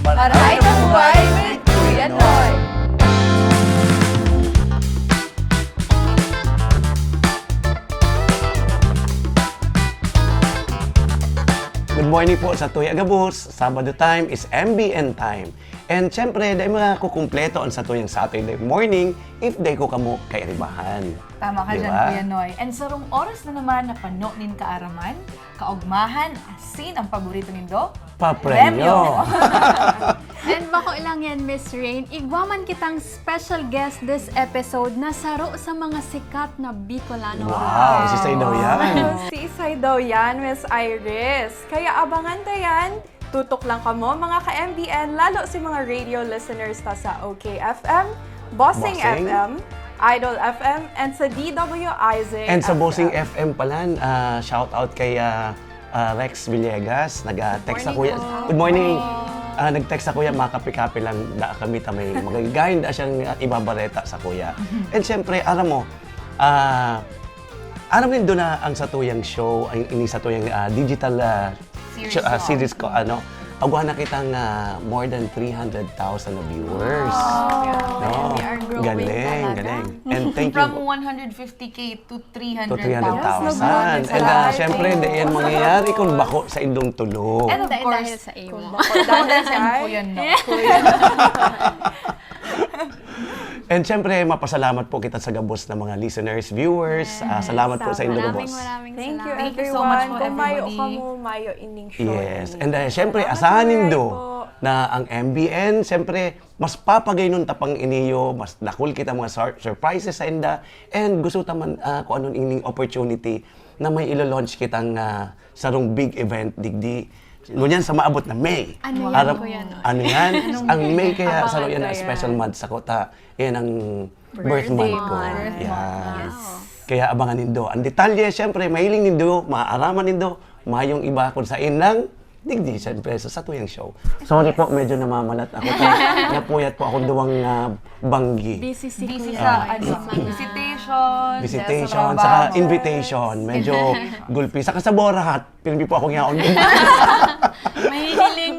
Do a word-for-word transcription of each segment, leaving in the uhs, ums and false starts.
Maray na buhay with Kuya Noy. Good morning po sa Tuya Gabos. Sabado time is M B N time. And syempre, dai makukumpleto ang satuyang Saturday morning if dai ko kamo kairibahan. Tama ka Di dyan, ba? Kuya Noy. And sarong oras na naman na pano nin kaaraman, kaugmahan, asin ang paborito nindo, Papremyo. And bako lang yan, Miss Rain. Igwa man kitang special guest this episode na saro sa mga sikat na Bicolano. Wow, si Say daw yan. Si Isay daw yan, Miss Iris. Kaya abangan ta yan. Tutok lang kamo, mga ka-M B N, lalo si mga radio listeners ta sa O K F M, Bossing Bossing. F M, Idol F M, and sa D W I Z And sa Bossing F M. F M pala, ah, shout out kay ah, ah, Rex Villegas. Nag-text sa Morning kuya. po. Good morning. Ah, nag-text sa kuya, makapi-kapi lang da kami ta may magagayon da siyang ah, ibabareta sa kuya. And syempre, aram mo, ah, aram nindo na ang satuyang show, ang ini satuyang ah, digital ah, Series show, ah, ko. Series ko, ano, agwa na kitang ah, more than three hundred thousand na viewers. No? We are growing Galing, talaga. Galing. And thank you. From one hundred fifty K to three hundred thousand. To three hundred thousand. Yes, nagmultiply. And ah, syempre, di yan mangyayari kung bako sa indong tulo. And of Dahil, course, dahil sa imo. Kung bako dahil sa imo, Kuya Noy. And syempre, mapasalamat po kita sa gabos na mga listeners, viewers. Ah, salamat po sa indo Maraming, gabos. Maraming Thank you, salamat. Thank you so much everyone. Po, Kung mayo everybody. Kamo, mayo ining show. Yes. And uh, syempre, asahan nindo na ang M B N, syempre, mas papagaynon ta pang iniyo, mas dakul kita mga sur- surprises sa inda. And gusto ta man ah, kung anong ining opportunity na may ilo-launch kitang ah, sarong big event digdi. Ngunyan sa maabot na May. Ano yan, Aram- Kuya Noy? Ano yan? Ang May kaya Abangan saro yan ko ang yan. Special month sa kota. Yan ang birth Birthday month ko. Month. Yan. Yes. Kaya abangan nindo. Ang detalye, syempre, mahiling nindo, maaraman nindo, mayong iba kung sa inlang, digdi, syempre, sa satuyang show. Sorry po, medyo namamalat ako. Napuyat po akong duwang ah, banggi. Busy si Busy Kuya sa Noy ano, sa mga visitation, Visitation, sa saka trabaho. Invitation. Medyo gulpi. Saka sa Borahat, pinili po akong yaon. Mahihiling.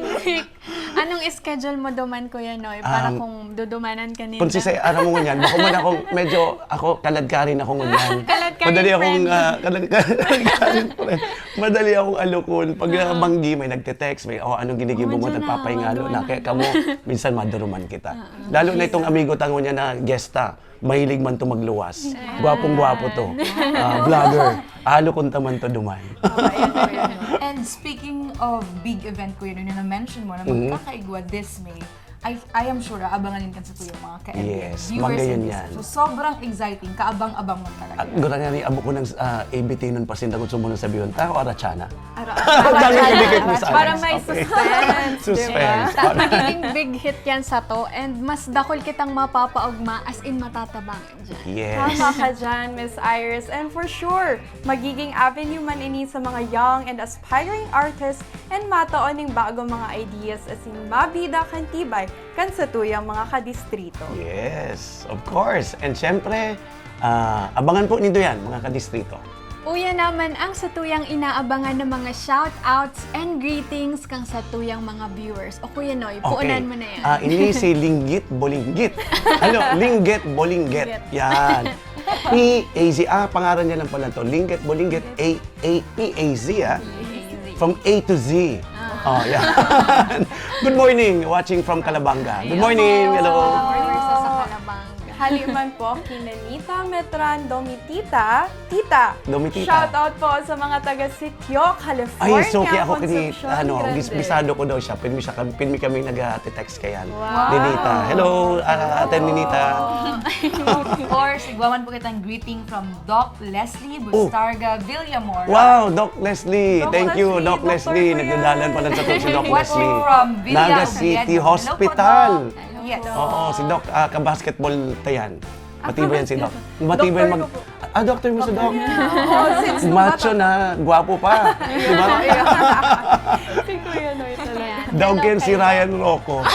Anong schedule mo duman, Kuya Noy? Para Um, kung dudumanan ka nila. Kung si Sir, aram mo ngunyan, bako man akong, medyo ako, kaladkarin ako ngunyan. Kaladkarin Madali akong, friend. Ah, kalad- kaladkarin friend. Madali akong alukon. Pag ah, banggi, may nagte-text, may, oh, anong ginigibo mo, nagpapahingalo na. Kaya kamo, minsan maduruman kita. Lalo na itong amigo tango niya na guest ta. Mahilig man to magluwas. Gwapong-gwapo to. Ah, vlogger. Alo kung taman to duman. And speaking of big event, Kuya, nung na-mention mo na magkakaigwa this May, I, I am sure, aabangan din kan sa tuyang mga ka-M B N Yes, viewers magayon and yan. Listeners. So, sobrang exciting, kaabang-abang mo talaga. At gurang nga ni abo ko ng ah, A B T nun pasinda kung sumuno sa bihon. Tao, aratsana. Araw-araw. Ang dami ng dikit mo sa Para akin. May Okay. Suspense, di ba? Suspense. Magiging big hit yan sa to and mas dakul kitang mapapaugma as in matatabangan dyan. Yes. Tama ka dyan, Miss Iris. And for sure, magiging avenue man ini sa mga young and aspiring artists and matao ning bagong mga ideas asin mabida kan tibay kan satuyang mga kadistrito. Yes, of course. And syempre, ah, abangan po nindo yan, mga kadistrito. Uya naman ang satuyang inaabangan na mga shoutouts and greetings kang satuyang mga viewers. O Kuya Noy, puunan mo na yan. Ah, ini si Linggit Bolinggit. Ano? Linggit Bolinggit. Linggit. Yan. P A Z. Ah, pangaran niya lang pala to. Linggit Bolinggit, A A P A Z, ah. P A Z. From A to Z. Ah. Oh, yan. Good morning. Watching from Calabanga. Good morning. Hello. Viewers sa Calabanga. Hali man po kina Nita Metran Domitita, Tita. Domitita. Shout out po sa mga taga Sitio, California. Ay, so kaya ako kini, Concepcion, ano, Grande. Bis, bisado ko daw siya. Pinmi siya, pinmi kami nag-text kaya. Wow. Ninita. Hello, uh, Ate Ninita. Of course, igwaman po kitang greeting from Doc Leslie Bustarga Villamora. Wow, Doc Leslie. Doc Thank you, Leslie, Doc Leslie. Nagdadalan pa lang sa si Doc Leslie. Watching from Villa Naga City Hospital. Yes. Oo, si Doc, ah, ka-basketball tayan. Matibay yan si Doc. Matibay mag... Ah, doctor mo si Doc. Oo, since nung Macho bata. Na, gwapo pa. Di ba? Si Kuya Noy talaga. Daw ken si Ryan Rocco.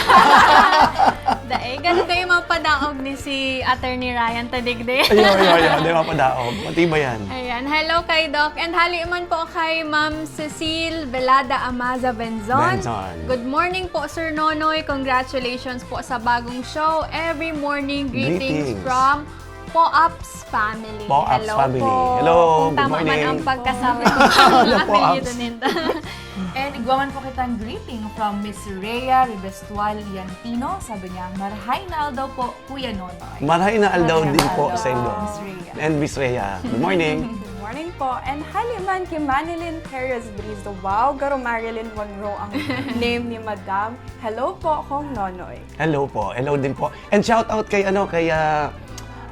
Dae, ganun kayo mga Padaog ni si Attorney Ryan Tadigde. Ayo, ayo, ayo. Di mapadaog. Matibay yan. Ayan. Hello kay Doc. And hali man po kay Ma'am Cecile Velada Amaza Benzon. Benzon. Good morning po, Sir Nonoy. Congratulations po sa bagong show. Every morning, greetings, Greetings. From Poaps family. Poaps Hello family. Po. Hello, Kung good tama man morning. Ang pagkasabi ko sa Hello, apelyido Poaps. Ninda. And igwa man po kitang greeting from Miss Rhea Ribestual Yantino. Sabi niya, "Marhay na aldaw po, Kuya Nonoy." Marhay na aldaw Marhay din na po aldaw, sa inyo. Miss Rhea. And Miss Rhea, good morning. Good morning po. And hali man ki Manilyn Perez Brizo. Wow, garo Marilyn Monroe ang name ni Madam. Hello po, Kong Nonoy. Hello po. Hello din po. And shout out kay ano kay ah,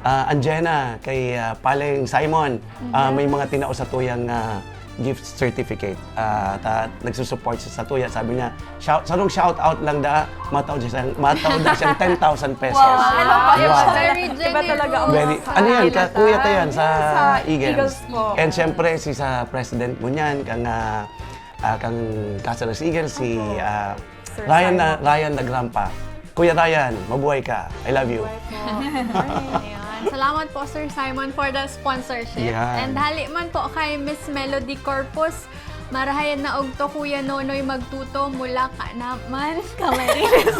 ah, Anjena, kay ah, Paling Simon. Ah, may mga tinao sa tuyang ah, gift certificate. Ah, ta, nagsusupport siya sa tuya. Sabi niya, shout, sarong shout out lang da, matao siya, matao da siyang ten thousand pesos. Wow. Hello po. Wow. Very Iba talaga ang generous. Very, ano yan, ka, kuya ta yan sa Eagles. Eagles po. And syempre, si sa president mo niyan, kang, ah, ah, kang Caceres Eagles, si ah, Sir Ryan na Simon. Ryan Nagrampa. Kuya Ryan, mabuhay ka. I love you. Buhay po. Good morning. Ayan. Salamat po, Sir Simon, for the sponsorship. Yan. And hali man po kay Miss Melody Corpus, marahay na ugto, Kuya Nonoy Magtuto, mula ka naman, Camarines.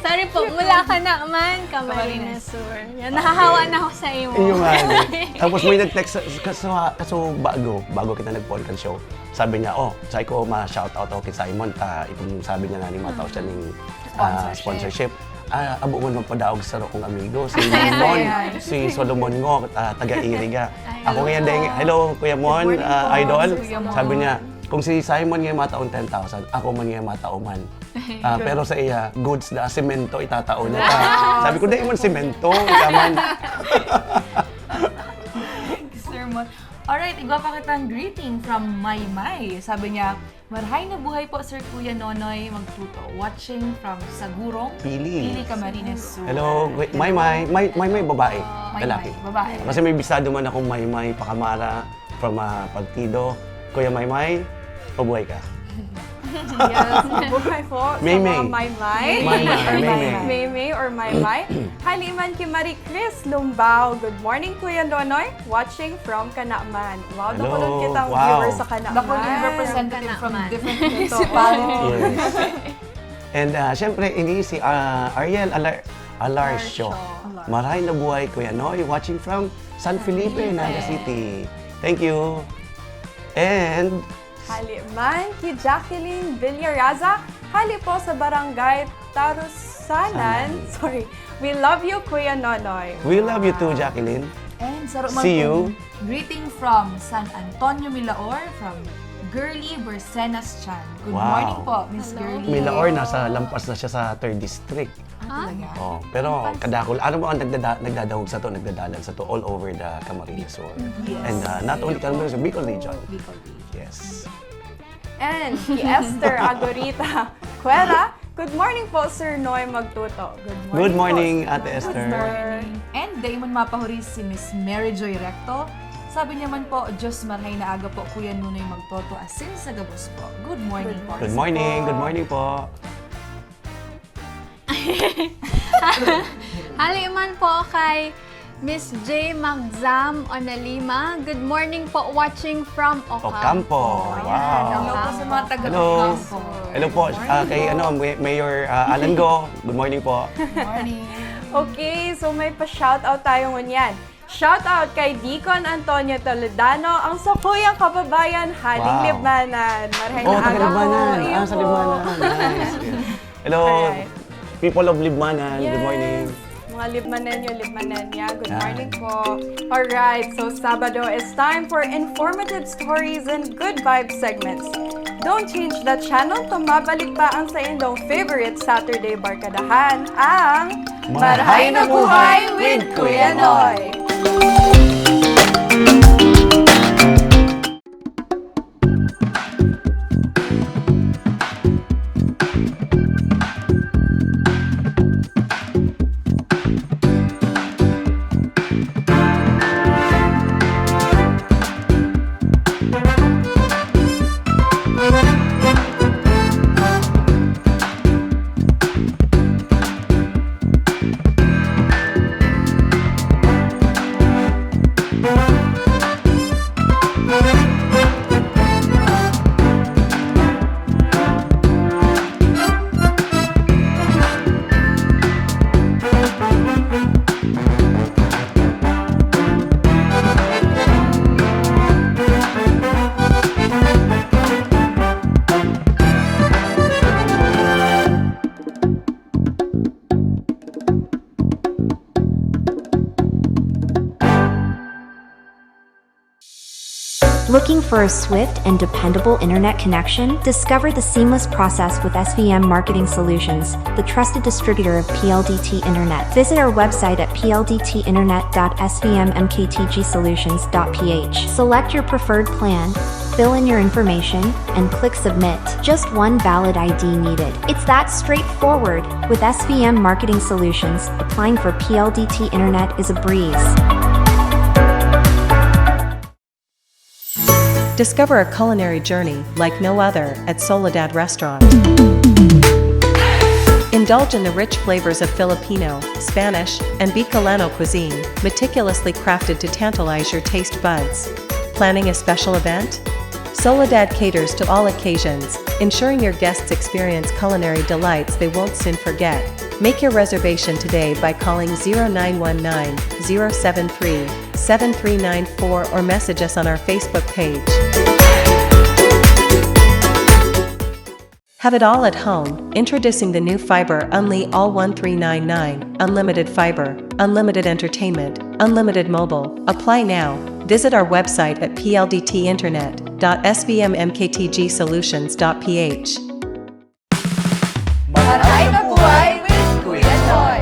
Sorry po, mula ka naman, Camarines Sur. Yan, nahahawa na ako sa imo. Iyo nga. Eh. Tapos may nag-text sa, kaso, kaso bago, bago kita nag-podcast show, sabi niya, oh, sabi ko, ma-shoutout ako kay Simon, ta, itong sabi niya nga ni matao siya ning ah, Sponsorship. sponsorship. Ah, abo man magpadaog sa sarong amigo, si Solomon, si Solomon ngo, ah, taga Iriga. Ako ngayon, dahil, hello, Kuya Mon, Good morning ah, po, idol. Kuya Mon. Sabi niya, kung si Simon ngayon mataon ten thousand, ako man ngayon mataon man. Ah, pero sa iya, goods na, semento itatao niya. Sabi ko, dahil man semento, ikaw man. Sir Mon. Alright, igwa pa kitang greeting from Maymay. Sabi niya, "Marhay na buhay po, Sir Kuya Nonoy Magtuto. Watching from Sagurong, Pili. Pili, Camarines Sur." Hello, Kuya- Maymay, May, Maymay babae, Maymay, lalaki. Babae. Kasi may bisado man akong Maymay, Pakamara, from ah, Partido. Kuya Maymay, mabuhay ka. Yes, mabuhay po sa Maymay. mga Maymay. Maymay, Or Maymay. Maymay or Maymay. Hali man ki Marie Chris Lumbao. Good morning, Kuya Nonoy. Watching from Canaman. Wow, Hello. dakulon kitang Wow. viewers sa Canaman. Dakulon yung representative from Canaman. Different municipalities. Yes. And ah, syempre, ini si ah, Ariel Alar Alarcio. Alarcio. Marhay na buhay, Kuya Noy. Watching from San Felipe, Felipe. Naga City. Thank you. And Hali man ki Jacqueline Villaraza, hali po sa Barangay Tarusanan. Sanan. Sorry. We love you, Kuya Nonoy. We love you too, Jacqueline. And saro man See pong you. Greeting from San Antonio, Milaor, from Girly Bercenas Chan. Good Wow. Morning po, Miss Hello. Girly. Milaor, nasa lampas na siya sa third district. Ah, talaga? Oh, pero Lampas. Kadakol, ano ba ang nagdada, nagdadahog sa to, nagdadalan sa to all over the Camarines Sur. Yes. And uh, not only Camarines Sur, Bicol region. Bicol region. Yes. And si Esther Agorita Cuera. Good morning po, Sir Noy Magtuto. Good morning, po, Ate Sir. Esther. Good morning. And dai man mapahuri si Miss Mary Joy Recto. Sabi niya man po, "Diyos marhay na aga po, Kuya Nonoy Magtuto, asin sa gabos po." Good morning po. Good morning. Good morning po. Hali man po kay Miss J Magzam Onalima. Good morning po, watching from Ocampo. Ocampo. Wow. Hello po sa mga taga Hello. Ocampo. Hello po, ah, kay ano, May- Mayor ah, Alan Go. Good morning po. Morning. Okay, so may pa-shoutout tayo ngunyan. Shoutout kay Deacon Antonio Toledano, ang sakuyang kababayan, haling Wow. Libmanan. Marhay Oh, na taga aga po. Libmanan. Iyo Ah, sa po. Libmanan. Nice. Hello, Alright. people of Libmanan. Good Yes. morning. Mga Libmanenyo, Libmanenya, good Ah. morning po. Alright, so Sabado is time for informative stories and good vibe segments. Don't change the channel, tumabalik pa ang sa indong favorite Saturday barkadahan, ang Marhay na Buhay with Kuya Noy. Looking for a swift and dependable internet connection? Discover the seamless process with S V M Marketing Solutions, the trusted distributor of P L D T Internet. Visit our website at p l d t internet dot s v m m k t g solutions dot p h. Select your preferred plan, fill in your information, and click submit. Just one valid I D needed. It's that straightforward. With S V M Marketing Solutions, applying for P L D T Internet is a breeze. Discover a culinary journey like no other at Soledad Restaurant. Indulge in the rich flavors of Filipino, Spanish, and Bicolano cuisine, meticulously crafted to tantalize your taste buds. Planning a special event? Soledad caters to all occasions, ensuring your guests experience culinary delights they won't soon forget. Make your reservation today by calling zero nine one nine, zero seven three, seven three nine four or message us on our Facebook page. Have it all at home. Introducing the new Fiber Unli All one three nine nine, unlimited fiber, unlimited entertainment, unlimited mobile. Apply now. Visit our website at p l d t internet dot s v m m k t g solutions dot p h. Maray na buhay with Kuya Noy!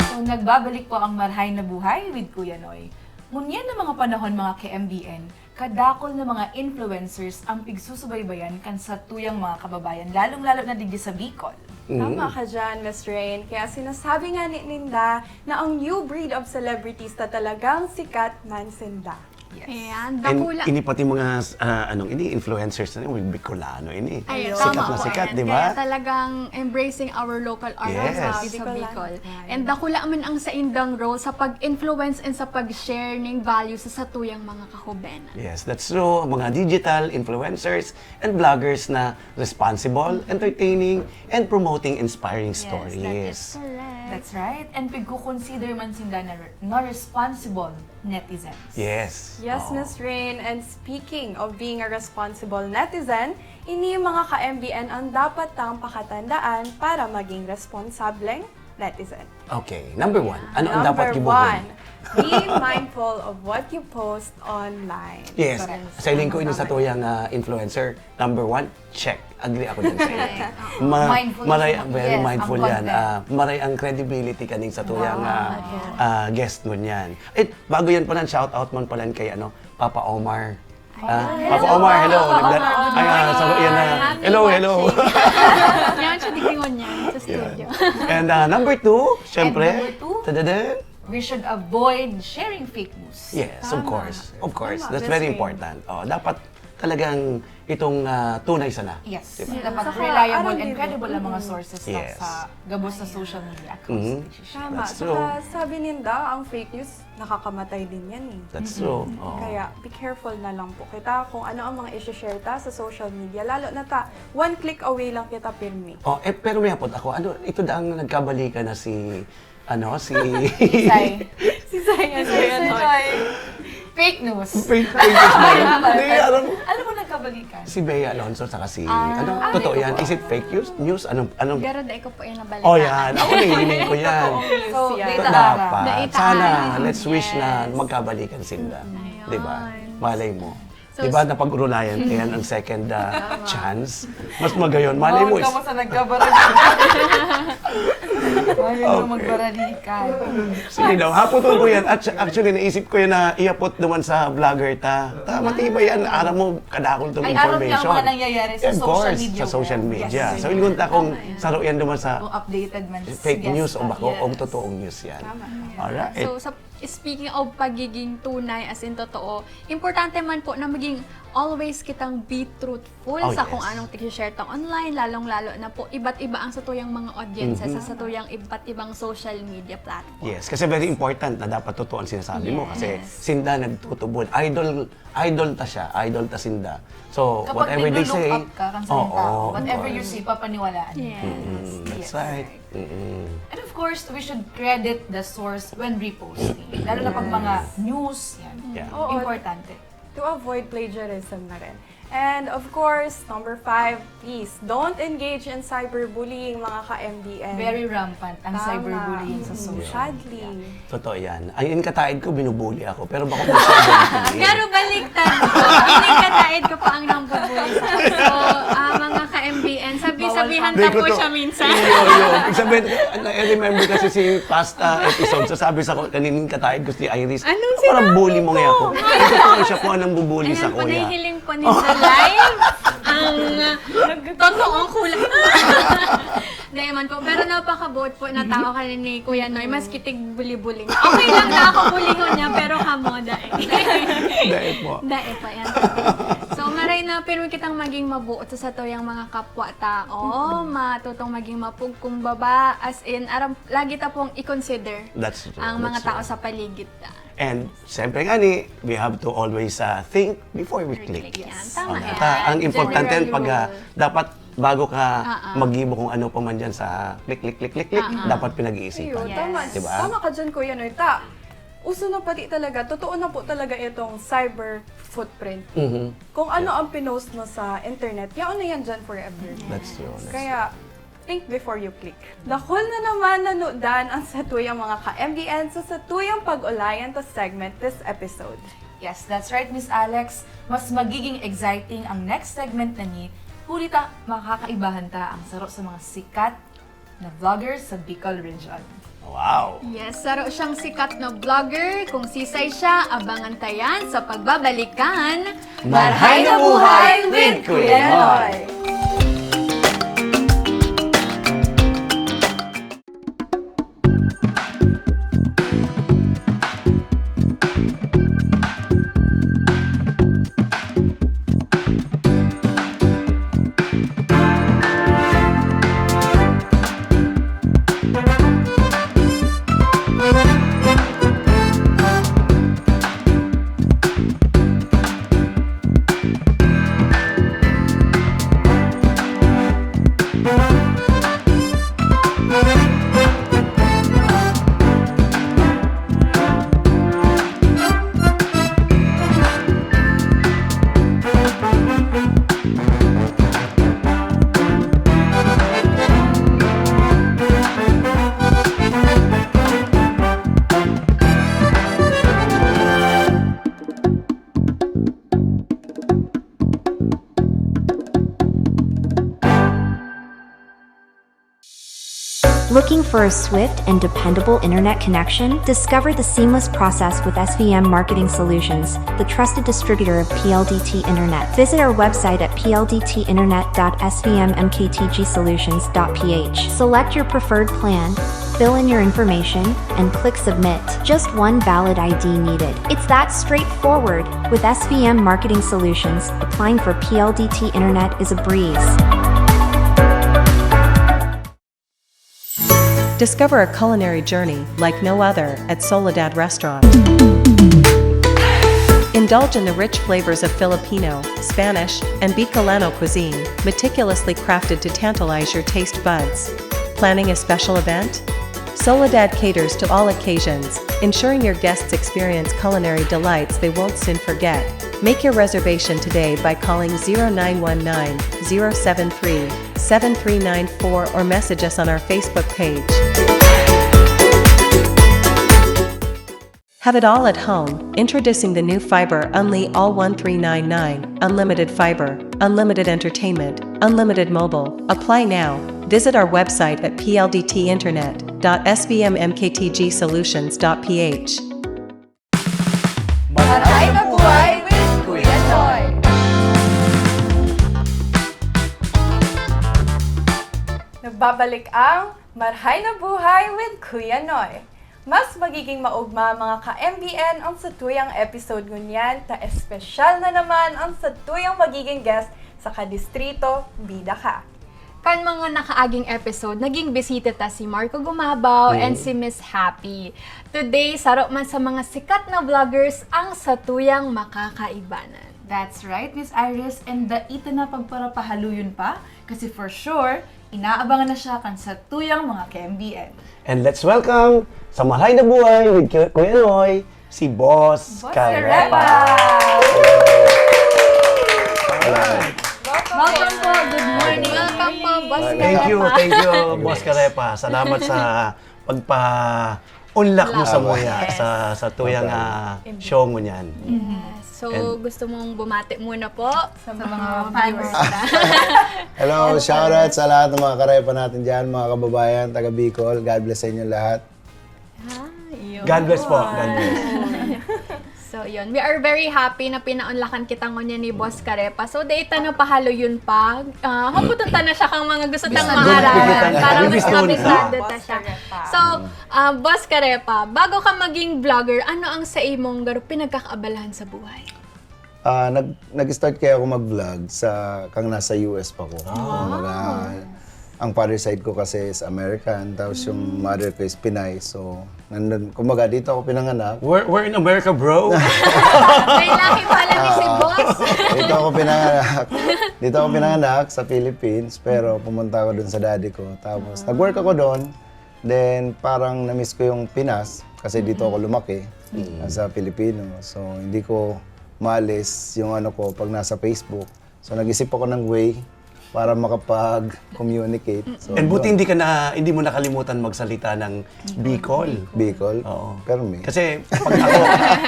So, nagbabalik po ang Marhay na Buhay with Kuya Noy. Ngunyan na mga panahon, mga ka-M B N, kadakol na mga influencers ang pigsusubaybayan kan satuyang mga kababayan, lalong-lalo na digdi sa Bicol. Tama ka dyan, Miss Rain. Kaya sinasabi nga ni Linda na ang new breed of celebrities na talagang sikat man sinda. Yes. Ayan, And dakula. ini pati mga, ah, anong ini, influencers na yung Bicolano ini. Ay, Sikat tama na po. sikat, Ayan. di Kaya ba? talagang embracing our local artists Yes. dito sa Bicol. And dakula man ang saindang role sa pag-influence and sa pag-share ning value sa satuyang mga kahubenan. Yes, that's true. Mga digital influencers and bloggers na responsible, entertaining, and promoting inspiring Yes, stories. that is correct. That's right. And pigkukonsider man sinda na, na responsible netizens. Yes. Yes, Oo. Miss Rain. And speaking of being a responsible netizen, ini mga ka-M B N ang dapat tang pakatandaan para maging responsableng netizen. Okay, number one. Ano ang dapat Number gibohon? one, be mindful of what you post online. Yes. Correct. Sa iling ko ini Tama. Satuyang ah, influencer, number one, check. Agree ako dyan sa iyo. Mindful maray, siya. very Yes, mindful ang yan. content. Ah, maray ang credibility kaning satuyang Ah, ah, okay. ah, guest mo niyan. Eh, bago yan pa nan, shout out man pala kay ano, Papa Omar. Ah, Papa Omar, hello. Papa Nagda- Omar. Ay, ah, sa, yan na. Hello, hello. Yan siya digdi ngunyan sa studio. And ah, number two, syempre. And number two? Tadadam. We should avoid sharing fake news. Yes, of Tama. course. Of course. Tama, That's Miss very Rain. important. Oh, dapat talagang itong ah, tunay sana. Yes. Di ba? Dapat Saka, reliable alam and din, credible ang mga mm. sources Yes. sa gabos sa social media accounts. Mhm. Nagsishare. Tama. That's Saka true. sabi ninda, ang fake news, nakakamatay din yan eh. That's true. Oo. Kaya be careful na lang po kita kung ano ang mga isi-share ta sa social media. Lalo na ta, one click away lang kita pirmi. Oh, eh, pero may hapot ako, ano, ito daang nagkabalikan na si, ano, si... Say. Si Sayan. Yes, Noy. Fake news. Fake, fake news ba yun? Hindi, alam mo. Alam mo, nagkabalikan. Si Bea Alonso saka si... Ah. ano, Ah, totoo hindi yan? ko po Is it alam. Fake news? News? Anong... anong Pero dahil ko po yung nabalitaan. Oh, yan. Ako, nahihiming ko yan. So, Yan. data Dapat. ara. Data. Sana. Let's wish na Yes. magkabalikan sila. Ayun. Di ba? Malay mo. So, Di ba, napag-urulayan ko yan ang second ah, chance? Mas magayon. Malay mo. Bawal ka Is- mo sa nagkabaralikan. Bawal ka Okay. magbaralikan. Sige daw, haputon ko yan. At actually, naisip ko yan na ihapot naman sa vlogger ta. Ta, matibay yan. Aram mo, kadakol tong Ay, aram niya ang information. mga nangyayari sa Of social course, media sa social world. media. Yes. So, ingon ta kung saro yan naman sa Kung updated man fake yes, news o bako, yes. o totoong news yan. Tama. Alright. So, sa, speaking of pagiging tunay, as in totoo, importante man po na maging always kitang be truthful Oh, sa kung yes. anong tig-share ta online, lalong-lalo na po iba't iba ang satuyang mga audiences Mhm. sa satuyang iba't ibang social media platform. Yes, kasi very important na dapat totoo ang sinasabi mo kasi Yes. sinda nagtutubod. Idol, idol ta siya, idol ta sinda. So, Kapag whatever they naglo-look say, up ka kan oo, salita, of whatever course. You say, papaniwalaan mo. Yes. Mm, that's Yes. Right. Mm-mm. And of course, we should credit the source when reposting. Lalo na pag mga news, yan. Yeah. Oo. Importante. To avoid plagiarism na rin. And of course, number five, please don't engage in cyberbullying, mga ka-M B N. Very rampant ang cyberbullying sa social media. Sadly. Totoo yan. Ang ining kataid ko, binubuli ako. Pero baka may cyberbullying. Pero baliktad po. Ang ining kataid ko po ang nambubuli sa akin. So, ah, mga ka-M B N, sabi-sabihan ta po siya minsan. Yun, yun. Ibig sabihin, I remember kasi si past ah, episode, sasabi sa ko, kaning kataid ko si Iris. Anong sinabi ko? Parang bully mo nga ako. Totoo siya po ang nambubuli sa kuya. Ayan po, nahihiling po ninyo live ang, ah, totoong kulay. Hindi man po, pero napakabuot po na tao ka ni Kuya Noy, maski tig buli-buli. Okay lang na ako bulihon niya, pero kamo, dai. Dai po. Dai po, yan. So, maray na pirmi kitang maging mabuot sa satuyang mga kapwa-tao, matutong maging mapugkumbaba, as in, aram, lagi ta pong i-consider ang mga tao sa paligid ta. That's true, that's true. And, siyempre nga ni, we have to always, ah, think before we click. Click, yan. Yes. Tama yan. Ang importante, pag, ah, dapat bago ka maggibo kung ano pa man dyan sa click, click, click, click, click, dapat pinag-iisipan. Ayun, tama. Yes. Diba? Tama ka dyan, Kuya Noy. Ta, uso na pati talaga, totoo na po talaga itong cyber footprint. Mhm. Kung ano ang pinost mo sa internet, yaon na yan dyan forever. That's true, that's true. Kaya, think before you click. Dakul na naman nanudan ang satuyang mga ka-M B N sa satuyang pag-ulayan ta segment this episode. Yes, that's right, Miss Alex. Mas magiging exciting ang next segment na ni, huli ta makakaibahan ta ang saro sa mga sikat na vloggers sa Bicol Region. Wow! Yes, saro siyang sikat na vlogger. Kung sisay siya, abangan ta yan sa pagbabalik kan Marhay na Buhay with Kuya Noy! Looking for a swift and dependable internet connection? Discover the seamless process with S V M Marketing Solutions, the trusted distributor of P L D T Internet. Visit our website at P L D T internet dot S V M M K T G solutions dot P H. Select your preferred plan, fill in your information, and click submit. Just one valid I D needed. It's that straightforward. With S V M Marketing Solutions, applying for P L D T Internet is a breeze. Discover a culinary journey like no other at Soledad Restaurant. Indulge in the rich flavors of Filipino, Spanish, and Bicolano cuisine, meticulously crafted to tantalize your taste buds. Planning a special event? Soledad caters to all occasions, ensuring your guests experience culinary delights they won't soon forget. Make your reservation today by calling zero nine one nine, zero seven three, seven three nine four or message us on our Facebook page. Have it all at home. Introducing the new Fiber Unli All one three nine nine, unlimited fiber, unlimited entertainment, unlimited mobile. Apply now. Visit our website at P L D T internet dot S V M M K T G solutions dot P H. Marhay na buhay with Kuya Noy! Nagbabalik ang Marhay na Buhay with Kuya Noy. Mas magiging maugma, mga ka-M B N, ang satuyang episode ngunyan, ta espesyal na naman ang satuyang magiging guest sa Kadistrito, Bida Ka. Kan mga nakaaging episode, naging bisita ta si Marco Gumabaw and si Miss Happy. Today, saro man sa mga sikat na vloggers ang satuyang makakaibanan. That's right, Miss Iris. And dai ta na pagparapahaluyon pa, kasi for sure, inaabangan na siya kan satuyang mga ka-M B N. And let's welcome sa Marhay na Buhay with Ku-, Kuya Noy, si Boss Boss Carepa. Carepa. Welcome po. Good morning. Welcome po, Boss Thank you, Karepa. Thank you, Boss Karepa. Salamat sa pagpa-unlak mo sa Love. Muya, sa, sa tuyang, ah, show mo niyan. Yes. So, And gusto mong bumati muna po sa Sa mga mga fans viewers. na. Hello, Hello, shoutout fans. sa lahat ng mga Karepa natin dyan, mga kababayan, taga Bicol. God bless sa inyo lahat. Ah, yun. God bless po. God bless. So, yun. We are very happy na pinaunlakan kita ngunyan ni Boss Karepa. So, dai ta na pahaloyon pa. Ah, hapoton ta na siya kang mga gusto tang Bisado maaraman na. Para mas Bisado na. mabisado ta siya. Boss Karepa. So, ah, Boss Karepa, bago ka maging vlogger, ano ang sa imong garo pinagkakaabalahan sa buhay? Ah, nag-, nag-start kaya ako mag-vlog sa, kang nasa U S pa ko. Ah. Kumbaga, ang father side ko kasi is American, tapos yung Mm. mother ko is Pinay. So, nandun, kumbaga, dito ako pinanganak. Where, where in America, bro? May lahi pala ni si Ah, Boss. dito ako pinanganak. Dito ako pinanganak sa Philippines, pero pumunta ako dun sa daddy ko. Tapos, Ah. nag-work ako dun. Then, parang na-miss ko yung Pinas kasi dito ako Mm. lumaki, Mm. sa Pilipino. So, hindi ko maalis yung ano ko pag nasa Facebook. So, nag-isip ako ng way para makapag-communicate. So, And buti yun. hindi ka na, hindi mo nakalimutan magsalita ng Bicol. Bicol? Oo. Permi. Kasi pag ako,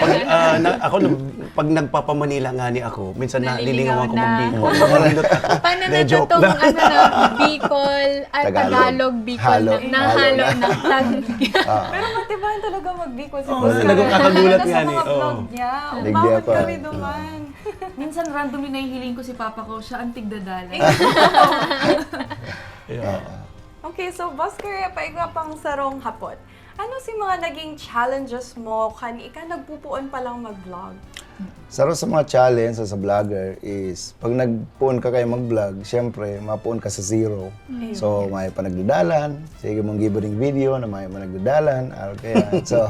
pag, ah, na, ako, nag-, pag nagpapamanila nga ni ako, minsan Nalilingawan nalilingaw ka na. mag-Bicol. Paano na Hindi, joke itong, lang. ano na, Bicol, ah, Tagalog. Tagalog, Bicol Halo. na, nahalo Halo na. ng Tagalog? Ah. Pero matibayan talaga mag-Bicol si Oo, Boss talagang Karen. kakagulat Lalo na nga sa ni, mga oo. vlog niya. Ligdi Umabot ako. kami duman. Minsan randomly nahihiling ko si papa ko, siya ang tigdadalan. Yeah. Okay, so Boss Karen, paigwa pang sarong hapot. Ano si mga naging challenges mo kan ika nagpupuon pa lang mag-vlog? Saro sa mga challenge sa, sa vlogger is, pag nagpuon ka kayo mag-vlog, siyempre, mapuon ka sa zero. Ayun. So, may pa nagdadalan, sige mong gibo ning video na may pa nagdadalan, or kaya, so,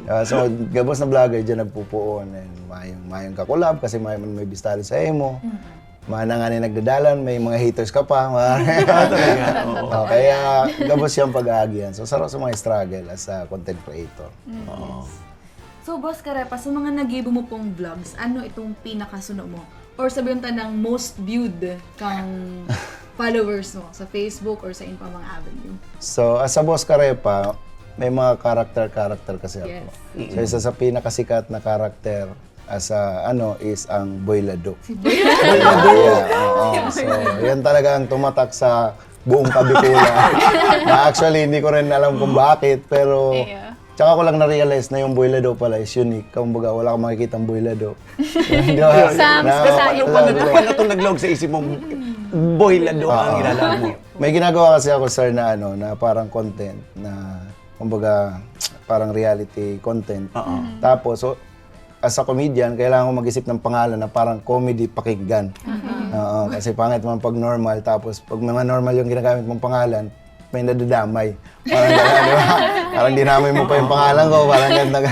ah, so, gabos na vlogger dyan nagpupuon, and mayong, mayong kakulab kasi may, may bistado sa imo. Mm. Mana nga ni nagdadalan, may mga haters ka pa, mga Ah, talaga? Oo. Oh, kaya gabos siyang pag-aagihan. So, saro sa mga struggle as a content creator. Mm, Oo. yes. So, Boss Karepa, sa mga nagibo mo pong vlogs, ano itong pinakasuno mo? Or sabihin ta ng most viewed kang followers mo sa Facebook or sa iba pang mga avenue? So, as a Boss Karepa, may mga character-character kasi ako. Yes. So, isa sa pinakasikat na character as a, ano, is ang Boy Lado. Si Boy Lado. Yeah, oo. So, yan talaga ang tumatak sa buong Kabikulan. Na actually, hindi ko rin alam kung bakit, pero Yeah. tsaka ko lang na-realize na yung Boy Lado pala is unique. Kumbaga, wala kang makikitang Boy Lado. Di ba? Sa, Na, sa Paano, paano, paano itong nag-log sa isip mong Boy Lado ang Oo. ilalagay mo? May ginagawa kasi ako, sir, na ano, na parang content, na kumbaga, parang reality content. Oo. Mm. Tapos, so, as a comedian, kailangan ko mag-isip ng pangalan na parang comedy pakinggan. Mhm. Oo, kasi pangit naman pag normal, tapos pag mga normal yung ginagamit mong pangalan, may nadadamay. Parang gano'n, di ba? Parang dinamay mo pa yung pangalan ko, parang gano'n.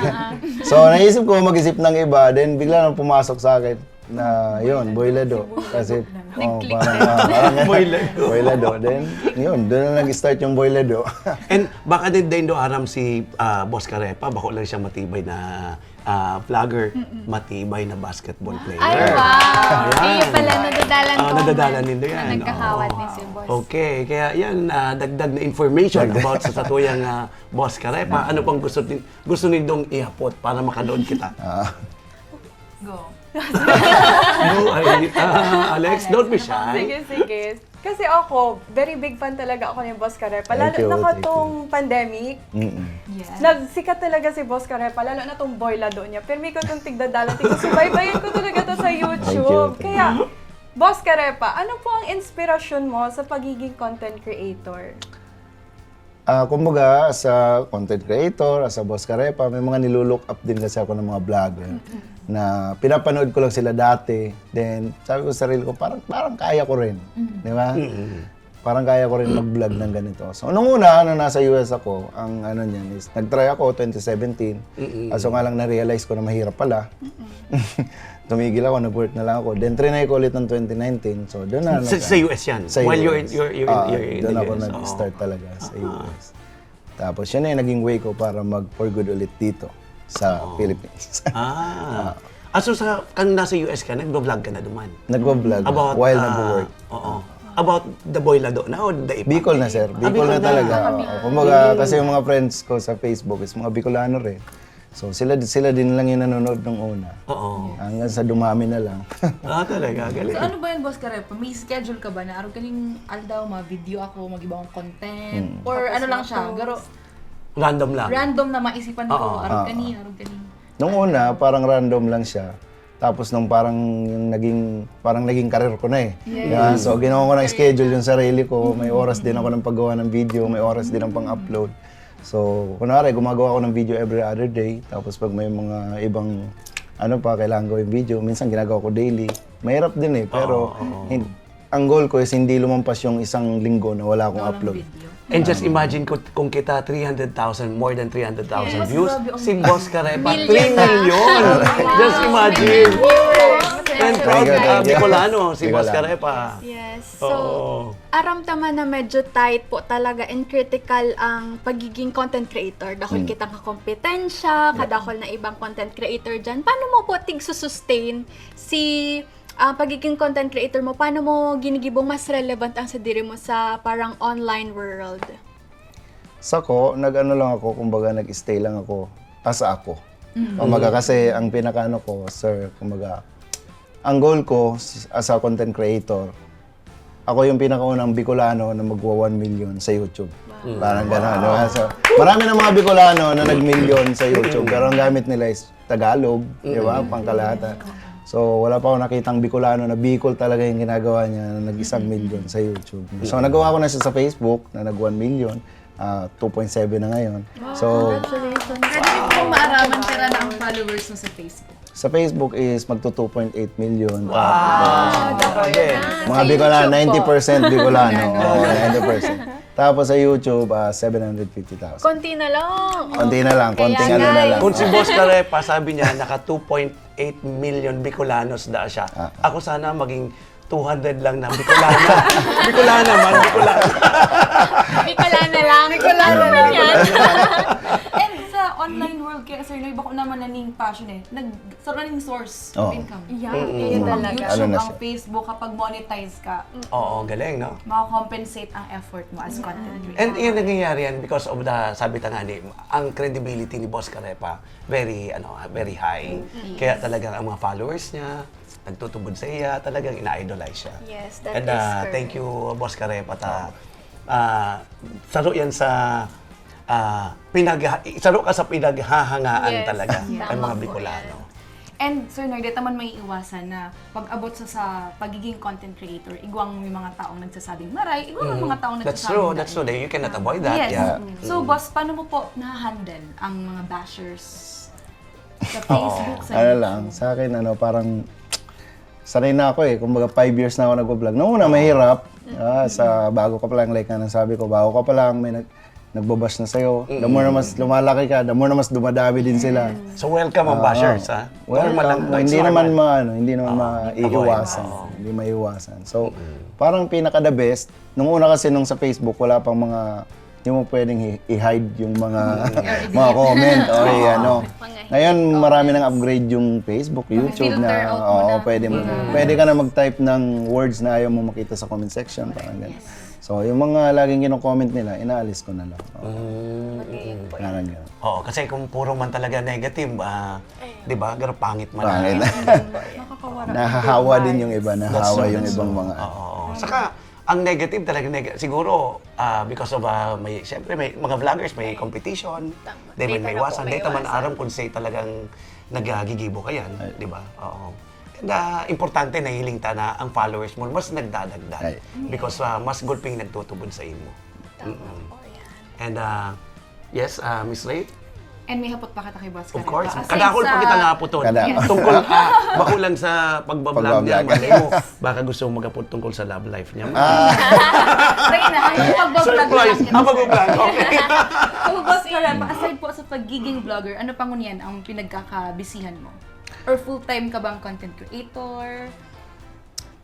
So, naisip ko mag-isip ng iba, then bigla nang pumasok sa akin na, yun, Boy Lado. Kasi, oh, Nag-click parang, na. ah, parang Boy Lado. Boy Lado. Then, yun, doon na nag-start yung Boy Lado. And baka din, din do aram si, ah, Boss Karepa, bako lang siya matibay na, ah, vlogger, Mm-mm. matibay na basketball player. Ay, wow! Ayan. Kaya pala nadadalan Ah, ko nadadalan man. nindo yan. Ah, nagkakawat Oo. ni si Boss. Okay, kaya yan, ah, dagdag na information Dagdag. about sa satuyang, ah, Boss Karepa. Ano pang gusto ni-, gusto nindong ihapot para makanood kita? Ah. Go. No, ay, ah, Alex, don't be shy. Sige, sige. Kasi ako, very big fan talaga ako ni Boss Karepa. Thank Lalo you, na thank you. katong pandemic, Mm-mm. Yes. nagsikat talaga si Boss Karepa, lalo na tong Boy Lado niya. Pirmi ko tong tigdadalan, tigsusubaybayan ko talaga to sa YouTube. Thank you, thank you. Kaya, Boss Karepa, ano po ang inspirasyon mo sa pagiging content creator? Ah, kumbaga, as a content creator, as a Boss Karepa, may mga nilu-look up din kasi ako ng mga vlogger Mm-mm. na pinapanood ko lang sila dati. Then, sabi ko sa sarili ko, "Parang, parang kaya ko rin." Mm. Di ba? Mm-mm. "Parang kaya ko rin mag-vlog ng ganito." So, nung una, nung nasa U S ako, ang ano niyan is, nag-try ako, twenty seventeen. Mm-mm. Kaso nga lang, na-realize ko na mahirap pala. Mm-mm. Tumigil ako, nag-work na lang ako. Then, trinay ko ulit ng twenty nineteen. So, doon na Sa, nag- sa U S yan? Sa While you're, U S. you're, you're, Ah, you're in doon the ako U S. nag-start Oo. talaga sa Ah. U S. Tapos, yun na yung naging way ko para mag-for good ulit dito sa Oo. Philippines. Ah. Ah. Ah, so sa, kan nasa U S ka, nagbo-vlog ka na duman? Nagbo-vlog About, while ah, nag-work. Oo. About the boy Lado na o the Ipa? Bicol na, sir. Ah, Bicol na talaga. Ah, Oo. Kumbaga, kasi yung mga friends ko sa Facebook is mga Bicolano rin. So, sila sila din lang yung nanonood nung una. Oo. Hanggang sa dumami na lang. Ah, talaga? Galing. So ano ba yun, Boss Karepa? May schedule ka ba na araw kaning aldaw, ma-video ako, mag-iba akong content? Mm. Or ano lang siya, garo, Random lang. Random na maisipan ko, Oo. araw Oo. kani, araw kani. Nung una, parang random lang siya. Tapos nung parang yung naging, parang naging career ko na eh. Yes. Yeah, so ginawa ko ng schedule yung sarili ko. May oras din ako ng paggawa ng video, may oras din ang pang-upload. So, kunwari, gumagawa ako ng video every other day. Tapos pag may mga ibang, ano pa, kailangan gawin video, minsan ginagawa ko daily. Mahirap din eh, pero Oo, oo. hin- ang goal ko is hindi lumampas yung isang linggo na wala akong Walang upload. Video. And just imagine kung, kung kita three hundred thousand, more than three hundred thousand Yes, views, grabe ang si Boss Karepa, Million three na. million. Just imagine. And proud Thank you, uh, thank you. Bicolano, si Boss Bicolano. Karepa. Yes. So, Oo. aram ta man na medyo tight po talaga and critical ang pagiging content creator. Dahil Mm. kitang kakompetensya, kadahol na ibang content creator dyan. Paano mo po tig-sustain si ah, pagiging content creator mo? Paano mo ginigibong mas relevant ang sadiri mo sa parang online world? Sa ko, nag-ano lang ako, kumbaga nag-stay lang ako as ako. Kumbaga kasi ang pinakaano ko, sir, kumbaga, ang goal ko s- as a content creator, ako yung pinakaunang Bicolano na magwa one million sa YouTube. Parang gano'n, di ba? So, marami ng mga Bicolano na nag-million sa YouTube, pero ang gamit nila is Tagalog, di ba? Pangkalahatan. So, wala pa ako nakitang Bicolano na Bicol talaga yung ginagawa niya na nag-isang million sa YouTube. So, nagawa ko na siya sa Facebook na nag one million, ah, two point seven na ngayon. So, Pwede rin pong maaraman pera na ang followers mo sa Facebook. Sa Facebook is magto two point eight million. Wow! Grabe. Mga Bicolano, ninety percent Bicolano. Oo, ninety percent. Tapos sa YouTube, ah, seven hundred fifty thousand. Konti na lang. Konti na lang, konting Kaya ano na guys, lang. Kung si Boss Karepa, sabi niya, naka two point eight million Bicolano na siya. Ah. Ako sana maging two hundred lang na Bicolana. Bicolana man, Bicolana. Bicolana lang. Bicolana lang. And sa online world kaya, sir, no, iba ko naman na ning passion eh. Nag, sa running source of Oo. income. Yeah, Mm. yun Ang talaga. YouTube, Ano na ang siya? Facebook, kapag monetize ka, Oo, galing, no? makakompensate ang effort mo as content creator. And yun ang nangyayari yan because of the, sabi ta nga ni, ang credibility ni Boss Karepa, very, ano, very high. Kaya talagang ang mga followers niya, nagtutubod sa iya, talagang ina-idolize siya. Yes, that And is uh, correct. Thank you, Boss Karepa, ta, ah, saro yan sa, ah, pinag, saro ka sa pinaghahangaan Yes, talaga tama ang mga po Bicolano. yan. And Sir Noy, di ta man maiiwasan na pag-abot sa, sa pagiging content creator, igwang may mga taong nagsasabing maray, igwang may mga taong That's nagsasabing true, dai. that's true. You cannot avoid that. Yes. Yeah. So, boss, paano mo po na-handle ang mga bashers sa Facebook, sa Ano YouTube? lang, sa akin, ano, parang sanay na ako eh. Kumbaga, five years na ako nagpa-vlog. Noong una, mahirap. Ah, sa bago ka pa lang, like nga nang sabi ko, bago ka pa lang, may nag nagbabash na sa'yo. The more na mas lumalaki ka, the more na mas dumadami din sila. So welcome ang Ah, bashers, ha? Well, Normal lang, hindi it's naman normal. maano, hindi naman Ah, maiiwasan. avoid. Hindi maiiwasan. So, parang pinaka the best, nung una kasi nung sa Facebook, wala pang mga, hindi mo pwedeng hi- i-hide yung mga mga comment or yung ano. Mga Ngayon, marami nang upgrade yung Facebook, YouTube Filter na, out mo oo, na. pwede mo. Pwede ka na mag-type ng words na ayaw mo makita sa comment section, parang ganun. So, yung mga laging kino-comment nila, inaalis ko na lang. Oo. Mm. Parang ganun. Oo, kasi kung puro man talaga negative, ah, di ba, pero pangit man. Pangit. Ah, Nakakawara. Nahahawa din yung iba, That's nahahawa true, yung that's ibang true. mga Oo, oo. Saka, ang negative talaga, neg- siguro, ah, because of, ah, may, siyempre, may mga vloggers, may competition. Di May man may tanong iwasan, po, di may ta man iwasan. Aram kung say talagang naghagigibo ka yan, di ba? Oo. And ah, importante, nahiling ta na ang followers mo, mas nagdadagdag. Ay. Because ah, mas gulping nagtutubod sa imo. Tama po yan. And ah, yes, ah, Miss Ray? And may hapot pa kita kay Boss Of Karepa. course. Aside Kadakol pa sa- kita nga hapot. Kada- Tungkol, ah, bako lang sa pagbablog niya, Pagbablog. malay mo, baka gusto mo mag-hapot tungkol sa love life niya. Reyna, ang pagbablog Surprise! lang. Ang pagbablog, okay. So, Boss Karepa, aside po sa pagiging vlogger, ano pa ngunyan ang pinagkakabisihan mo? Or full-time ka bang content creator?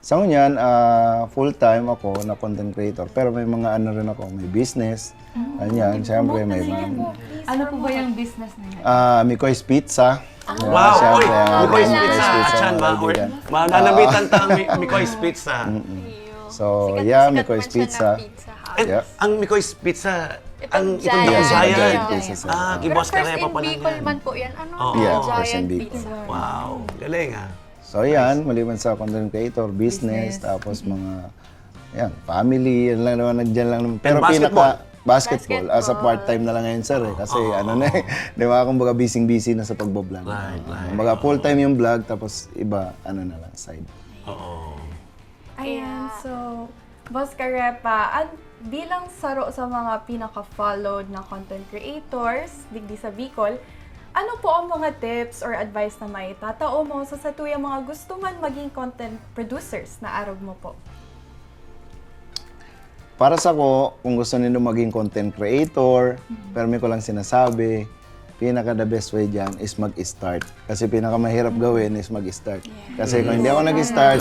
Sa ngunyan, ah, full-time ako na content creator. Pero may mga ano rin ako, may business. Ganyan, siyempre may mga... Ano po ba yung business na yan? Ah, Mikoy's Pizza. Yeah, Wow! syempre, Uy, ah, Mikoy's Mikoy's Pizza, Pizza, Achan mga ba? Or, kaibigan. ma- nanamitan ta ang Mi- Mikoy's Pizza. So, yeah, Mikoy's Pizza. And Yeah. ang Mikoy's Pizza, ang itong Giant. Yes, Giant. Giant Pizza, sir. Ah, kay Pero Boss first Carepa in pa lang Bicol yan. man po yan. Ano? Oo. Yeah, first in Giant Bicol. Pizza. Wow, galing ah. So yan, maliban sa content creator, business, Business. Tapos mga, yan, family, yan lang naman, nandiyan lang naman. Pero basketball? pinaka, basketball, as a Basketball. part-time na lang ngayon, sir, eh. Kasi ano na eh, di ba, kumbaga busy-busy na sa pagbablog. Right, right. Kumbaga full-time yung vlog, tapos iba, ano na lang, side. Oo. Ayan, Kaya- so, Boss Carepa, an, bilang saro sa mga pinaka-followed na content creators digdi sa Bicol, ano po ang mga tips or advice na maitatao mo sa satuyang mga gusto man maging content producers na arog mo po? Para sa ko, kung gusto nindo maging content creator, pero may ko lang sinasabi, pinaka the best way dyan is mag-start. Kasi pinaka mahirap gawin is mag-start. Kasi kung hindi ako nag-start,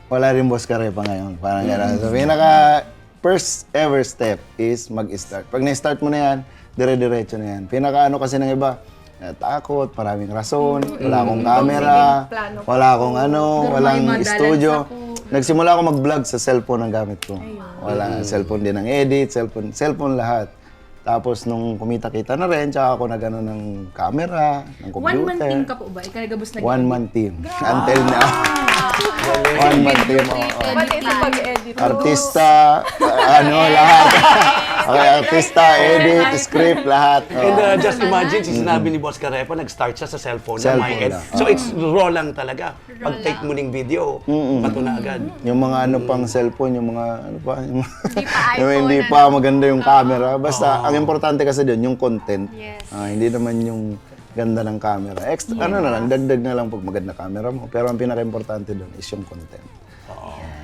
wala rin Boss Carepa ngayon. Parang gano'n. So, pinaka first ever step is mag-start. Pag na-start mo na yan, dire-diretso na yan. Pinaka ano kasi ng iba, eh, takot, maraming rason, wala akong camera, Sige, plano pa. wala akong ano, Pero walang may madalas studio. ako. Nagsimula ako mag-vlog sa cellphone ang gamit ko. Wala, cellphone din ang edit, cellphone, cellphone lahat. Tapos nung kumita-kita na rin, tsaka ako nagano ng camera, ng computer. One man team ka po ba? Ikaw nagabos na One man team. Until now. One man team. Oo. Pati sa pag-edit. Artista, ano, lahat. Okay, artista, edit, script, lahat. Oo. And uh, just imagine, si sinabi ni Boss Carepa, nag-start siya sa cellphone, na Cellphone may ed- lang. So it's raw lang talaga. Pag-take mo ning video, bato na agad. Yung mga ano pang cellphone, yung mga ano pa, yung, Hindi pa yung iPhone, hindi ano? pa maganda yung camera. Basta, ang importante kasi doon, yung content. Yes. Ah, hindi naman yung ganda ng camera. Extra, ano na lang, dagdag na lang pag maganda camera mo. Pero ang pinaka-importante doon is yung content.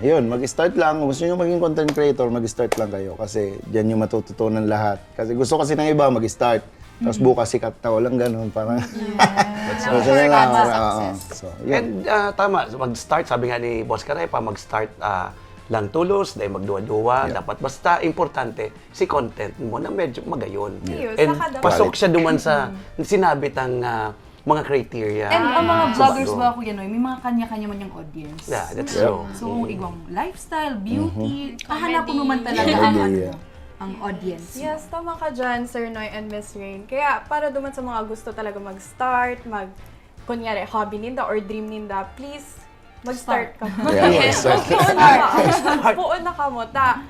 Yun, mag-start lang. Kung gusto nyo maging content creator, mag-start lang kayo. Kasi dyan yung matututunan lahat. Kasi gusto kasi ng iba mag-start. Tapos bukas sikat na, walang ganun. Parang, gusto Sure nila, ka sa oo. success. So, yun. And uh, tama, mag-start, sabi nga ni Boss Carepa, mag-start ah, lang tulos, dahil magduwa-duwa, Yeah. dapat basta importante, si content mo na medyo magayon. Ayun, And saka dapat- pasok siya duman sa sinabi tang ah, mga criteria. And ang mga Sa vloggers bago. ba, Kuya Noy, may mga kanya-kanya man yung audience. Yeah, that's Yeah. true. So, igwang lifestyle, beauty, Comedy. hahanapon mo man talaga Yeah. ang, Idea. ano, ang audience. Yes, tama ka dyan, Sir Noy and Miss Rain. Kaya para duman sa mga gusto talaga mag-start, mag, kunyari, hobby ninda or dream ninda, please, mag-start ka. Yeah, so, Puon na ka. Puon na ka mo. Ta,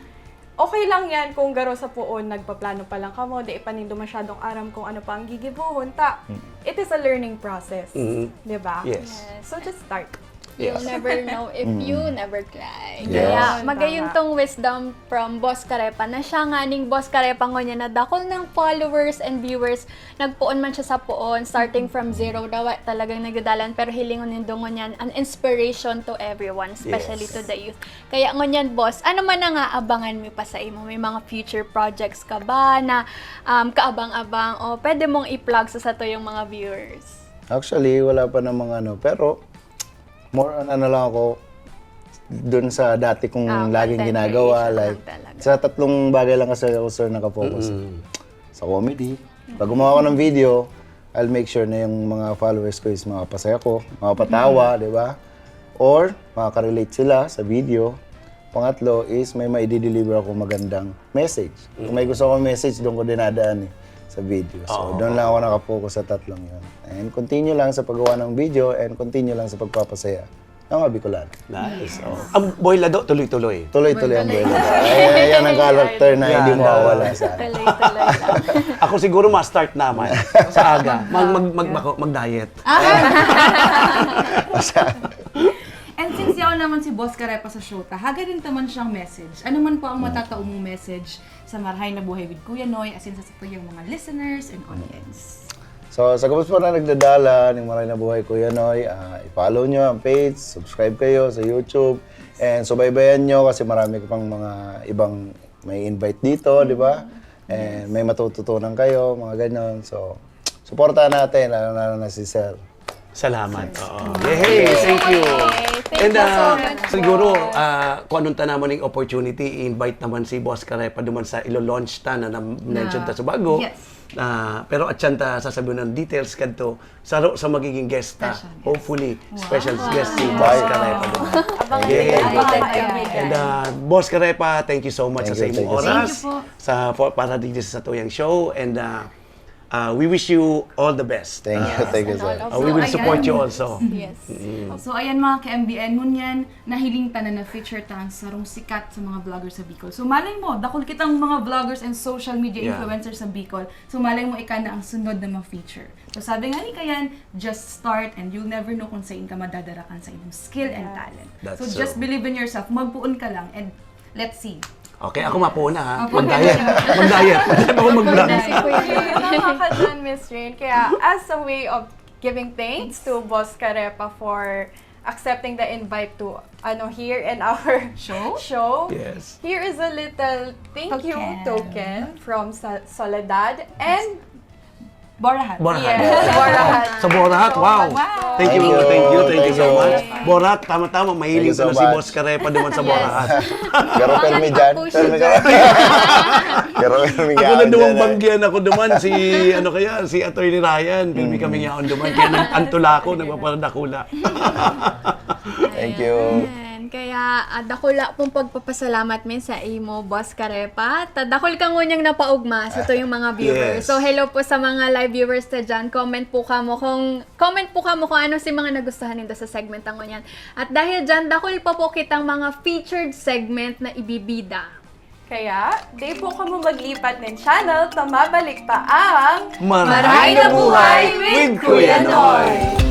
okay lang yan kung garo sa puon, nagpaplano pa lang ka mo, di pa nindo masyadong aram kung ano pa ang gigibohon. Ta, it is a learning process. Mm. Di ba? Yes. So just start. You'll Yes. never know if you never try. Yes. Kaya Tama. magayon tong wisdom from Boss Carepa na siya nga ning Boss Carepa ngunyan na dakul ng followers and viewers. Nagpoon man siya sa poon, starting from zero daw talagang nagdadalan, pero hilingon nindo ngunyan an inspiration to everyone, especially Yes. to the youth. Kaya ngunyan, Boss, ano man ang aabangan mo pa sa imo? May mga future projects ka ba na um, kaabang-abang o pwede mong i-plug sa satuyang mga viewers? Actually, wala pa namang ano. Pero, more on ano lang ako, dun sa dati kong Ah, laging content ginagawa. creation Like, lang talaga. sa tatlong bagay lang kasi ako, sir, nakafocus. Sa comedy. Pag gumawa ako ng video, I'll make sure na yung mga followers ko is makapasaya ko, makapatawa, di ba? Or, makaka-relate sila sa video. Pangatlo is may maidi-deliver ako magandang message. Kung may gusto akong message, doon ko dinadaan eh, sa video. So, Oo. Doon lang ako nakafocus sa tatlong yun. And continue lang sa paggawa ng video and continue lang sa pagpapasaya ng mga Bicolano. Nice. Oh. Ang Boy Lado, tuloy-tuloy. Tuloy-tuloy ang buhay. Ay, yan ang character na hindi Yan, mawawala ah. sa akin. Tuloy-tuloy lang. Ako siguro ma-start naman sa aga. Mag, mag, mag, mag, mag-diet. And since yaon naman si Boss Carepa sa show ta, hagad din taman siyang message. Ano man po ang matatao mong message sa Marahay na Buhay with Kuya Noy, asin sa satuyang mga listeners and audience? So, sa gabos po na nagdadala ng Marahay na Buhay, Kuya Noy, ah, i-follow nyo ang page, subscribe kayo sa YouTube, and subaybayan nyo kasi marami ko pang mga ibang may invite dito, di ba? And may matututunan kayo, mga ganyan. So, suportahan natin, lalo, lalo na si Sir. Salamat. Oo. Yay! Thank you. Thank And you so uh, much, siguro, Boss. Uh, kung anong tanaman ng opportunity, i-invite naman si Boss Carepa duman sa ilo-launch ta na na-mention Na- ta sa bago. Yes. Ah, pero atyan ta sasabihan ng details kadto, saro sa magiging guest ta. Special guest. Hopefully, Wow. special guest si Wow. Boss Karepa. Abang Yeah. abang Yeah. And uh, Boss Karepa, thank you so much Thank sa you, imong thank you so oras, much. Thank you po. sa for, para digdi sa satuyang show, and uh, uh, we wish you all the best. Thank you, Uh, thank you, And sir. all of uh, we you. will So, support you ayan. Also. Yes. So, ayan mga ka-M B N, ngunyan, nahiling ta na na-feature ta ang sarong sikat sa mga vlogger sa Bicol. So, malay mo, dakul kitang mga vloggers and social media Yeah. influencers sa Bicol. So, malay mo, ika na ang sunod na ma-feature. So, sabi nga ni Kayan, just start and you'll never know kung saan ka madadarakan sa imong skill and Yes. talent. That's So, true. Just believe in yourself. Magpuon ka lang and let's see. Okay, ako mapuuna ha. Okay. Mag-diet. Mag-diet. Hindi pa ako mag-vlog. Mag-diet. Tama ka dyan, Miss Rain. Kaya, as a way of giving thanks to Boss Karepa for accepting the invite to ano here in our Show? show. Yes. Here is a little thank you Token. Token from Sa- Soledad and Borahat. Borahat. Yes, Borahat. Sa Borahat, wow. Wow. Thank you, Thank you. thank you, thank you so Thank you. Much. Borahat, tama-tama, mahilig Thank you ko so na si much. Boss Karepa duman sa Borahat. Pero permi dyan. Push Permi dyan. Pero permi Ako nga na duwang dyan, eh. banggihan ako duman, si ano kaya, si Attorney Ryan, pirmi kami yaon duman, kaya nag-antula ko, nagpapadakula. Thank you. Ayan. Kaya ah, dakula pong pagpapasalamat mi sa imo, Boss Karepa. Ta dakul ka ngunyang napaugma sa tuyong mga viewers. Yes. So hello po sa mga live viewers ta dyan. Comment po kamo kung comment po kamo kung ano si mga nagustuhan nindo sa segment ang ngunyan. At dahil dyan, dakul pa po kitang mga featured segment na ibibida. Kaya, di po kamo maglipat nin channel ta mabalik pa ang Maray na buhay with Kuya Noy.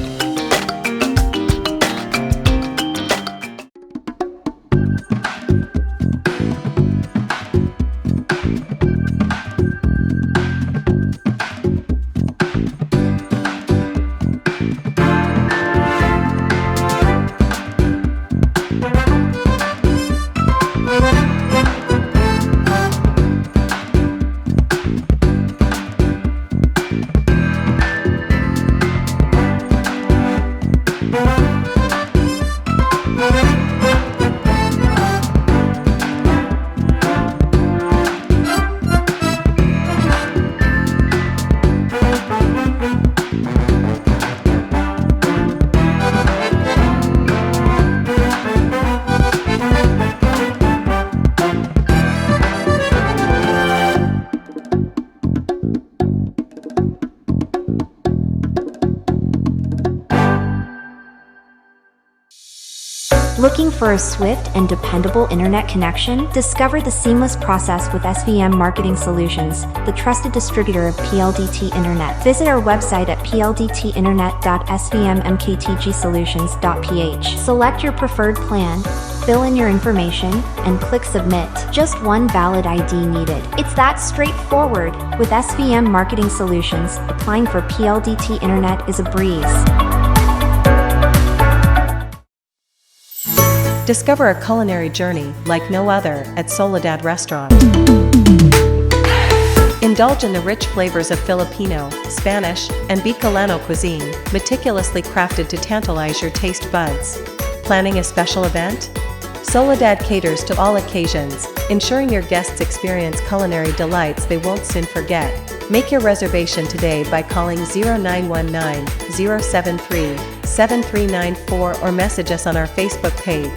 Looking for a swift and dependable internet connection? Discover the seamless process with S V M Marketing Solutions, the trusted distributor of P L D T Internet. Visit our website at P L D T internet dot S V M M K T G solutions dot P H. Select your preferred plan, fill in your information, and click submit. Just one valid I D needed. It's that straightforward. With S V M Marketing Solutions, applying for P L D T Internet is a breeze. Discover a culinary journey like no other at Soledad Restaurant. Indulge in the rich flavors of Filipino, Spanish, and Bicolano cuisine, meticulously crafted to tantalize your taste buds. Planning a special event? Soledad caters to all occasions, ensuring your guests experience culinary delights they won't soon forget. Make your reservation today by calling zero nine one nine, zero seven three, seven three nine four or message us on our Facebook page.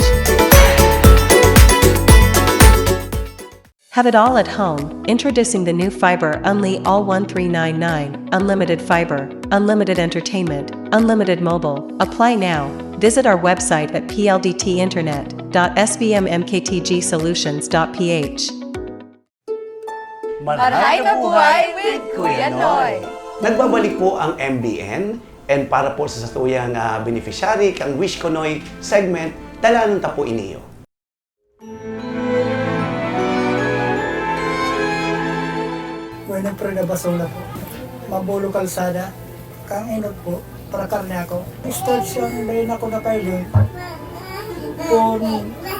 Have it all at home. Introducing the new Fiber Unli All one three nine nine. Unlimited fiber, unlimited entertainment, unlimited mobile. Apply now. Visit our website at P L D T internet dot S V M M K T G solutions dot P H. Maray na buhay with Kuya Noy. Nagbabalik po ang M B N, and para po sa satuyang ah, beneficiary kang Wish Ko Noy segment, dalanon ta po iniyo. Bueno, pero nabasol na po. Mabulo kalsada. Kang inot po, para karne ako. Start siya, dahil ako nakailing. Kung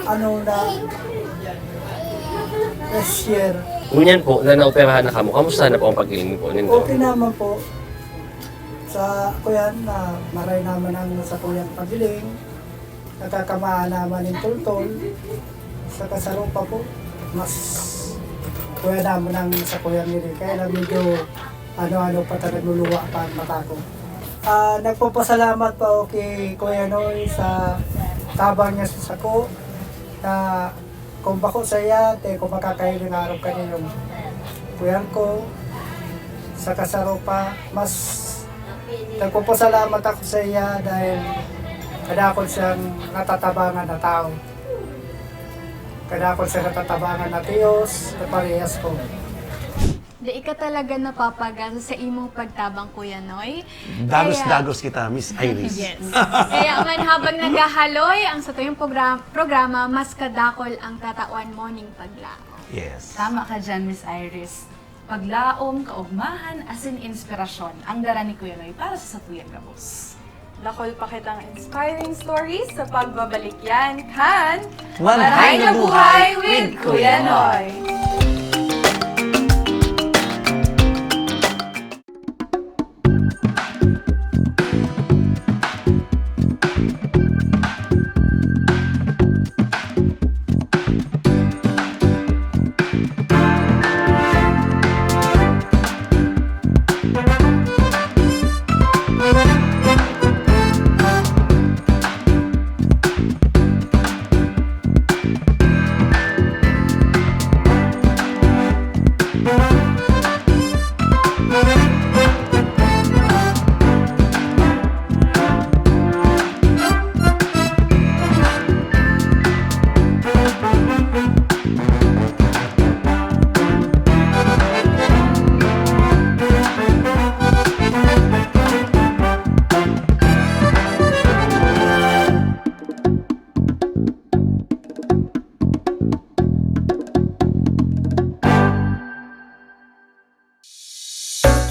ano na, cashier. Ngunyan po na naoperahan na kamo, kamusta na po ang paghiling po nindo? Okay naman po. Sa kuyan na maray naman ang sa kuyang paghiling. Nakakamaan naman yung tultol. Sa kasaro pa po, mas kuya naman ang sa kuyang hiling. Kaya lang medyo Ano-ano pa ta nagluluwa pa ang mata ko. Ah, nagpapasalamat pa ako ki Kuya Noy sa tabang niya sa sako, na kung bako saiya, di ko makakahiling arog kan iyo. Kuya ko, sa kasaro pa, mas nagpapasalamat ako saiya dahil kadakul siyang natatabangan na tao. Kadakul siyang natatabangan na tiyos na parehas ko. Dai ka talaga napapagal sa imong pagtabang, Kuya Noy. Dagos-dagos kita, Miss Iris. Yes. Kaya man, habang naghahaloy ang satuyang program-, programa, mas kadakul ang tatawan mo ning paglaom. Yes. Tama ka dyan, Miss Iris. Paglaom, kaugmahan, asin inspirasyon ang dara ni Kuya Noy para sa satuyang gabos. Dakul pa kitang inspiring stories sa pagbabalik yan kan Marahay na Buhay with Kuya Noy.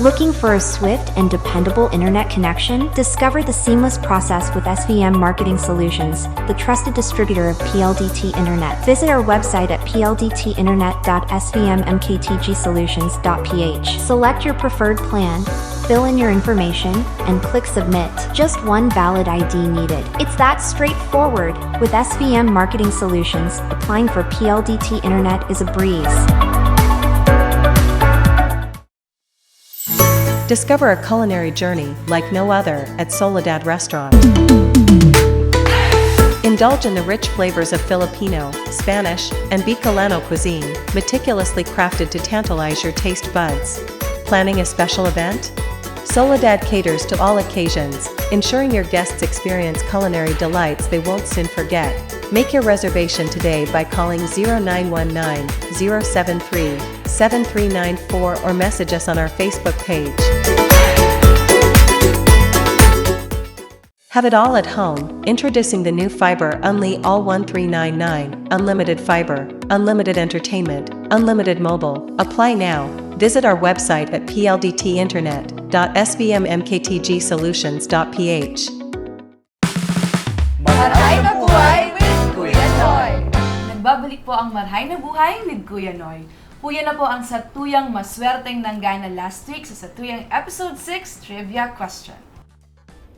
Looking for a swift and dependable internet connection? Discover the seamless process with S V M Marketing Solutions, the trusted distributor of P L D T Internet. Visit our website at P L D T internet dot S V M M K T G solutions dot P H. Select your preferred plan, fill in your information, and click submit. Just one valid I D needed. It's that straightforward. With S V M Marketing Solutions, applying for P L D T Internet is a breeze. Discover a culinary journey like no other at Soledad Restaurant. Indulge in the rich flavors of Filipino, Spanish, and Bicolano cuisine, meticulously crafted to tantalize your taste buds. Planning a special event? Soledad caters to all occasions, ensuring your guests experience culinary delights they won't soon forget. Make your reservation today by calling zero nine one nine, zero seven three, seven three nine four or message us on our Facebook page. Have it all at home. Introducing the new Fiber Unli All one three nine nine, unlimited fiber, unlimited entertainment, unlimited mobile. Apply now. Visit our website at P L D T internet dot S V M M K T G solutions dot P H. Marhay na buhay with Kuya Noy! Nagbabalik po ang Marhay na Buhay with Kuya Noy. Kuya na po ang satuyang maswerteng nanggana last week sa satuyang episode six trivia question.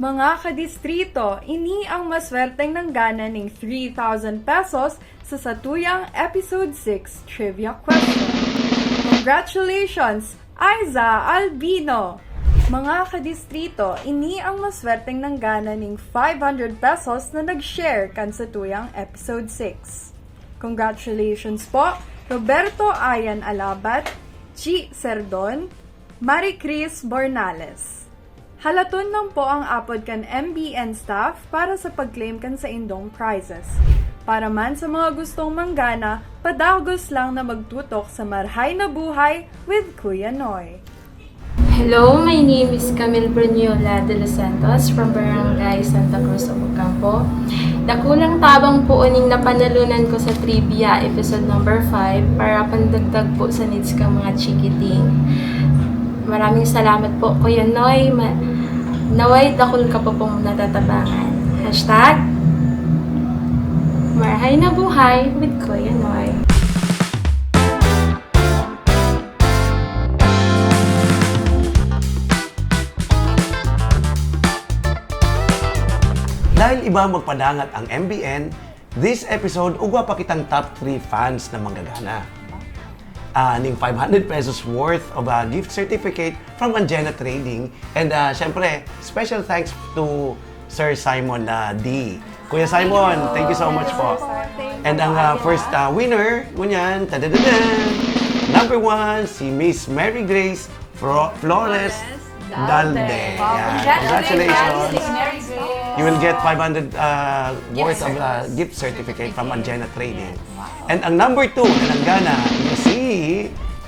Mga kadistrito, ini ang maswerteng nanggana ning three thousand pesos sa satuyang episode six trivia question. Congratulations, Aiza Albino! Mga kadistrito, ini ang maswerteng nanggana ning five hundred pesos na nag-share kan satuyang episode six. Congratulations po, Roberto Ayan Alabat, Chi Serdon, Marie Chris Bornales. Halaton lang po ang apod kan M B N staff para sa pag-claim kan saindong prizes. Para man sa mga gustong manggana, padagos lang na magtutok sa Marhay na Buhay with Kuya Noy. Hello, my name is Camille Bruniola de los Santos from Barangay Santa Cruz, Ocampo. Dakulang tabang po uning napanalunan ko sa trivia episode number five para pandagdag po sa needs kang mga chikiting. Maraming salamat po, Kuya Noy. Ma-, naway dakul ka pa pong natatabangan. Hashtag Marhay na Buhay with Kuya Noy. Dahil iba magpadangat ang M B N, this episode, ugwa pa kitang top three fans na manggagana. ah, ning five hundred pesos worth of a gift certificate from Anjena Trading. And, ah, syempre, special thanks to Sir Simon, ah, D. Kuya Simon, thank you so much po. And ang, ah, first, ah, winner, ngunyan, tadadadan! Number one, si Miss Mary Grace Fro-, Flores Dalde. Wow, yan. Congratulations. Congratulations. Miss Mary Grace. You will get five hundred, uh, worth of, uh, gift certificate from Anjena Trading. Wow. And ang number two na nanggana, si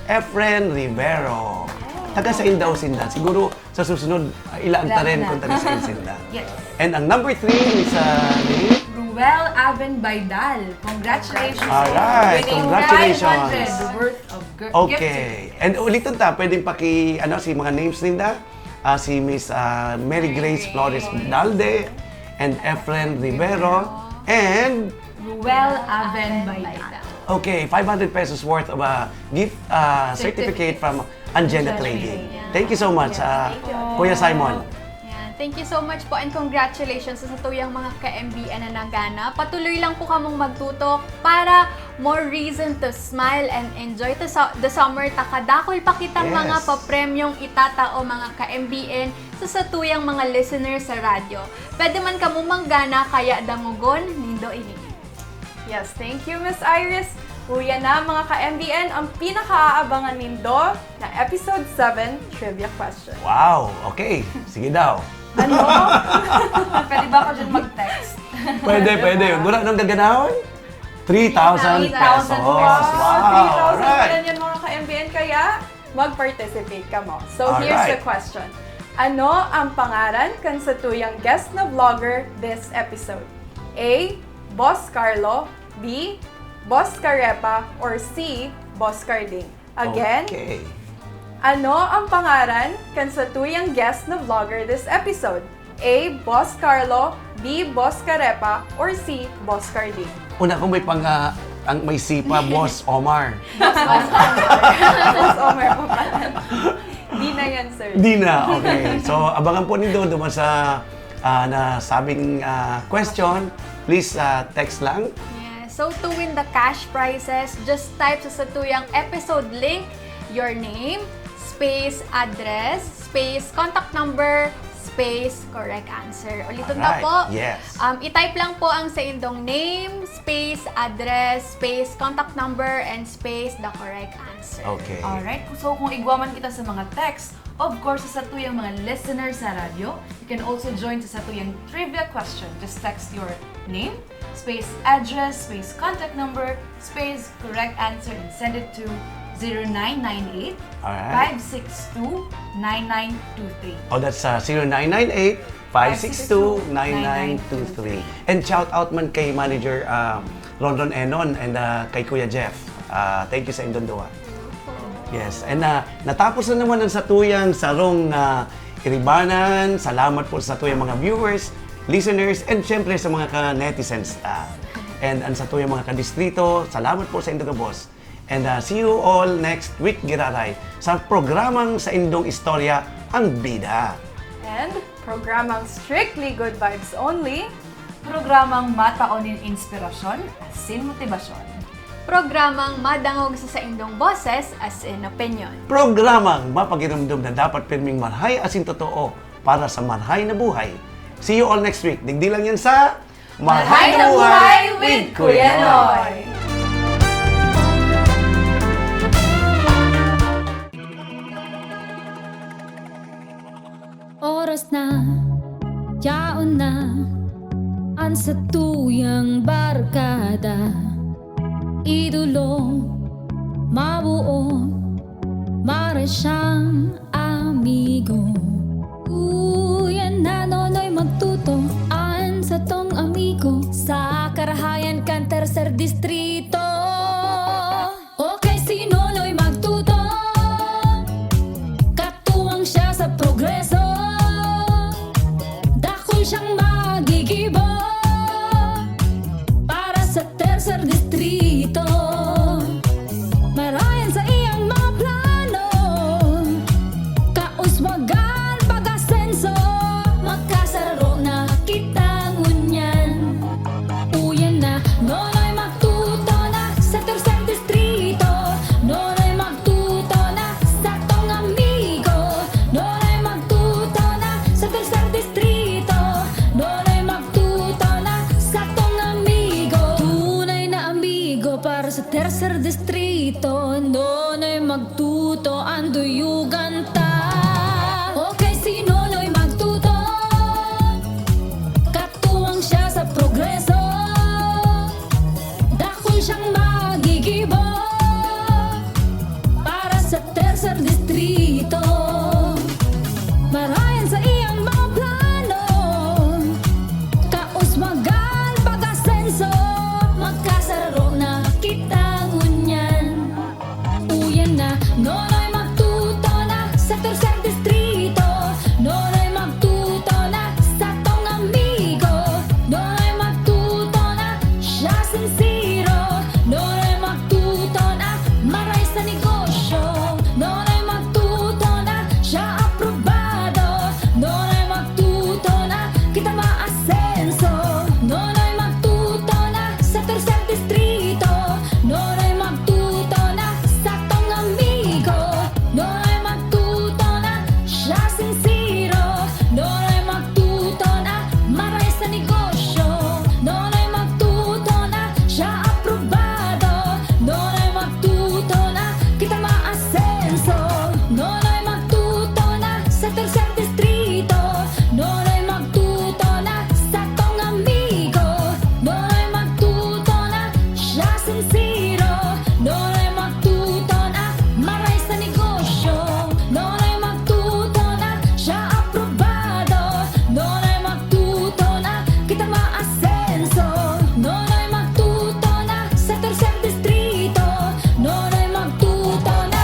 Efren Rivero. Taga Saindao sinda. Siguro sa susunod, uh, ilaag ta rin kung taga Sain sinda. Yes. And ang number three is, uh, ni Ruel Aven Baidal. Congratulations. Alright, congratulations. Winning five hundred worth of gir-, gift certificates. Okay. And ulitin ta, pwedeng paki, ano, si mga names ninda? Ah, si Miss, ah, Mary Grace Flores Dalde and Efren Rivero and Ruel Aven Baidal. Okay, five hundred pesos worth of, ah, gift, ah, certificate from Anjena Trading. Thank you so much, ah, Kuya Simon. Yan. Thank you so much po and congratulations sa satuyang mga ka-M B N na nagana. Patuloy lang po kamong magtutok para more reason to smile and enjoy the su-, the summer. Ta kadakul pa kitang mga papremyong itatao, mga ka-M B N, sa satuyang mga listeners sa radyo. Pwede man kamo manggana, kaya dangogon nindo ini. Yes, thank you, Miss Iris. Uya na, mga ka-M B N, ang pinakaabangan nindo na episode seven trivia question. Wow! Okay, sige daw. Ano? Pwede ba ako dyan mag-text? Pwede, pwede. Wala nang gaganahon? Three thousand pesos. Wow! Three thousand pesos. Alright. Yan, mga ka-M B N, kaya mag-participate kamo. So, here's the question. Ano ang pangaran kan satuyang guest na vlogger this episode? A, Boss Carlo. B, Boss Carepa. Or C, Boss Carding. Again, ano ang pangaran kan satuyang guest na vlogger this episode? A, Boss Carlo, B, Boss Carepa, or C, Boss Carding? Una ko may pang, ah, ang may C pa, Boss Omar. Boss Omar. Boss Omar po pala. Di na yan, sir. Di na, okay. So, abangan po nindo duman sa, ah, nasabing, ah, question. Please, ah, text lang. Yes. So, to win the cash prizes, just type sa satuyang episode link, your name, space address, space contact number, space correct answer. Ulitin ko po. Alright, yes. Um, i-type lang po ang saindong name, space address, space contact number, and space the correct answer. Okay. Alright. So, kung igwa man kita sa mga text, of course, sa satuyang mga listeners sa radyo, you can also join sa satuyang trivia question. Just text your name, space address, space contact number, space correct answer, and send it to zero nine nine eight, five six two, nine nine two three. Alright. Oh, that's, uh, zero nine nine eight, five six two, nine nine two three. And shout out man kay Manager, um, Ronron Enon and, uh, kay Kuya Jeff. Uh, thank you sa indong duwa. Yes, and, ah, natapos na naman ang satuyang sarong, ah, iribanan. Salamat po sa satuyang mga viewers, listeners, and syempre sa mga ka-netizens ta. And ang satuyang mga kadistrito, salamat po sa indo gabos. And, ah, see you all next week, giraray, sa programang Sa Indong Istorya, ang Bida. And programang Strictly Good Vibes Only. Programang matao nin inspirasyon asin motibasyon. Programang madangog sa saindong boses asin opinyon. Programang mapagiromdom na dapat pirming marhay asin totoo para sa marhay na buhay. See you all next week. Digdi lang yan sa Marhay na Buhay with Kuya Noy. Oras na, yaon na, an satuyang barkada. Idolo, mabuo, maray siyang amigo. Uy, an Nonoy Magtuto, an satong amigo, sa karahayan kan Tercer Distrito. Okay, si Nonoy Magtuto, katuwang siya sa progreso. Dakul siyang magigibo para sa Tercer Distrito. Marayan sa iyang mga plano, kauswagan Distrito, Nonoy Magtuto an duyugan ta. Okay, si Nonoy Magtuto, katuwang siya sa progreso. Dakul siyang magigibo para sa tercer distrito. Marayan sa iyang mga plano, kauswagan, pag-asenso, magkasararo na kita ngunyan. Uyan na, Nonoy Magtuto na sa tercer distrito. Nonoy Magtuto na satong amigo. Nonoy Magtuto na siya sinsero. Nonoy Magtuto na maray sa negosyo. Nonoy Magtuto na siya aprobado. Nonoy Magtuto na kita maasenso. Nonoy Magtuto na sa tercer distrito. Nonoy Magtuto na satong amigo. Nonoy Magtuto na siya sinsero. Nonoy Magtuto na maray sa negosyo. Nonoy Magtuto na siya aprobado. Nonoy Magtuto na kita maasenso. Nonoy Magtuto na sa tercer distrito. Nonoy Magtuto na satong amigo. Nonoy Magtuto na siya sinsero. Nonoy Magtuto na maray sa negosyo. Nonoy Magtuto na siya aprobado. Nonoy Magtuto na kita maasenso. Nonoy Magtuto na sa tercer distrito. Nonoy Magtuto na.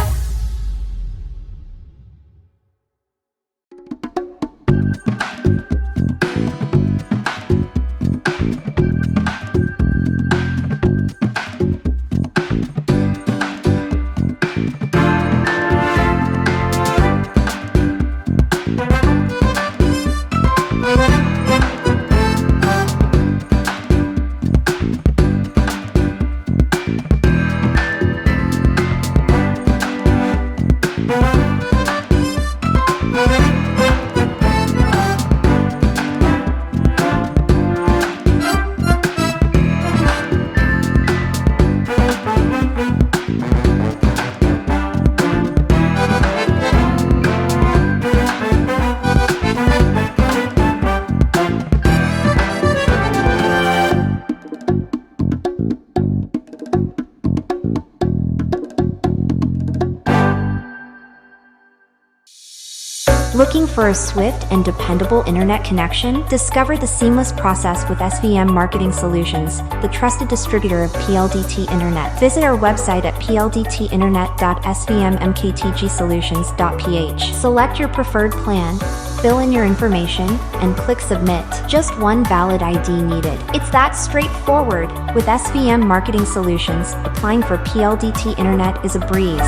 Looking for a swift and dependable internet connection? Discover the seamless process with S V M Marketing Solutions, the trusted distributor of P L D T Internet. Visit our website at P L D T internet dot S V M M K T G solutions dot P H. Select your preferred plan, fill in your information, and click submit. Just one valid I D needed. It's that straightforward. With S V M Marketing Solutions, applying for P L D T Internet is a breeze.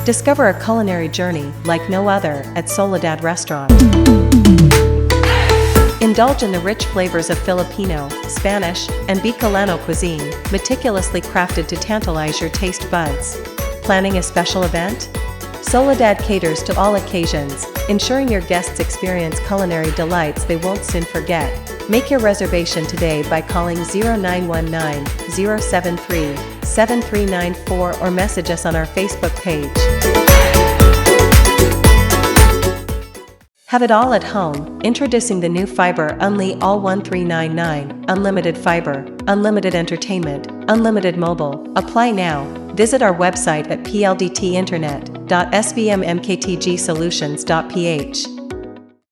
Discover a culinary journey like no other at Soledad Restaurant. Indulge in the rich flavors of Filipino, Spanish, and Bicolano cuisine, meticulously crafted to tantalize your taste buds. Planning a special event? Soledad caters to all occasions, ensuring your guests experience culinary delights they won't soon forget. Make your reservation today by calling zero nine one nine, zero seven three, seven three nine four or message us on our Facebook page. Have it all at home. Introducing the new Fiber Unli All one three nine nine, unlimited fiber, unlimited entertainment, unlimited mobile. Apply now. Visit our website at P L D T internet dot S V M M K T G solutions dot P H.